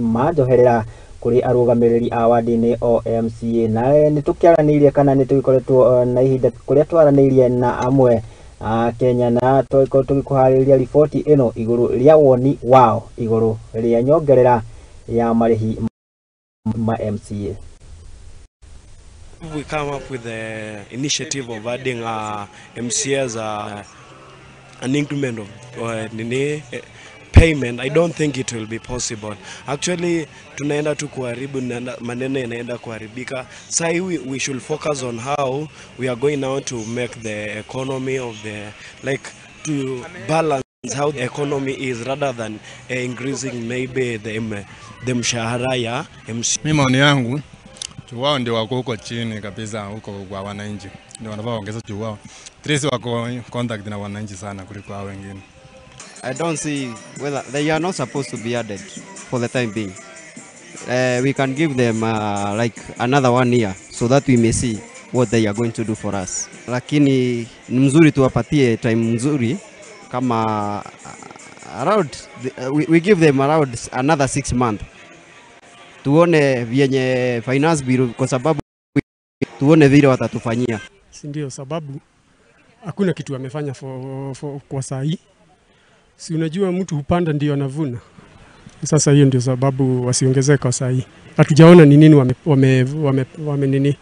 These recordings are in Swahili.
Ma njoherera kũrĩ arũgamĩrĩri a wadi nĩ o MCA. Na nĩ tũkĩaranĩirie kana nĩ tũgĩkoretwo na ihinda kũrĩa twaranĩirie na amwe a Kenya na tũgĩkorwo tũgĩkũharĩrĩria riboti ĩno igũrũ rĩa woni wao igũrũ rĩa nyongerera ya marĩhi ma MCA. We come up with the initiative of adding MCA as an increment of nini, payment. I don't think it will be possible. Actually, tunaenda tu kuharibu, maneno yanaenda kuharibika. Sai we should focus on how we are going now to make the economy of the, like, to balance how the economy is rather than increasing maybe the mshahara ya MC. Mimi maoni yangu, wao ndio wako huko chini kabisa huko kwa wananchi, ndio wanafaa waongeze juu wao. At wako contact na wananchi sana kuliko hao wengine. I don't see whether they are not supposed to be added for the time being. We can give them like another 1 year so that we may see what they are going to do for us. Lakini ni mzuri tuwapatie time mzuri kama around we give them around another 6 months. Tuone vyenye finance bill, kwa sababu tuone vile watatufanyia. Si ndio sababu hakuna kitu wamefanya for kwa saa hii. Si unajua mtu hupanda ndio anavuna. Sasa hiyo ndio sababu wasiongezeke kwa saa hii. Hatujaona ni nini wame nini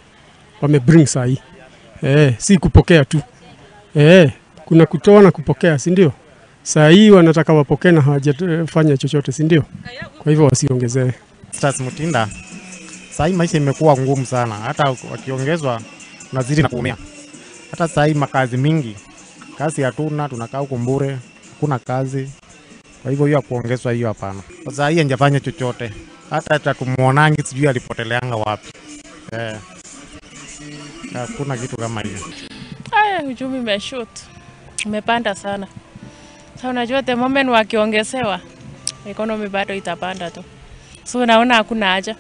wame bring saa hii. Si kupokea tu. Kuna kutoa na kupokea, si ndio? Saa hii wanataka wapokee na hawajafanya chochote, si ndio? Kwa hivyo wasiongezee. Stars Mutinda, saa hii maisha imekuwa ngumu sana, hata wakiongezwa unazidi na kuumia. Hata saa hii makazi mingi, kazi hatuna, tunakaa huko bure, hakuna kazi. Kwa hivyo hiyo ya kuongezwa hiyo hapana. Saa hii hajafanya chochote, hata tumuonangi, sijui alipoteleanga wapi. Hakuna kitu kama hiyo. Aya, uchumi umeshoot, umepanda sana. Sasa unajua the moment wakiongezewa, economy bado itapanda tu. So naona hakuna haja.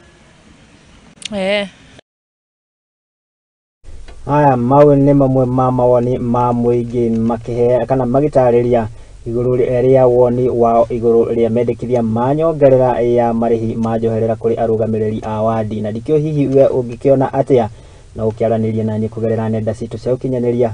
Haya mau nĩ mamwe ma mawoni ma mũingĩ makĩhe kana magĩtarĩria igũrũ rĩa woni wao igũrũ rĩa mendekithia ma nyongerera ya marĩhi ma njoherera kũrĩ arũgamĩrĩri a wadi. Na ndikĩo hihi we ũngĩkĩona atĩa na ũkĩaranĩria naniĩ kũgerera nenda citũ cia ũkinyanĩria.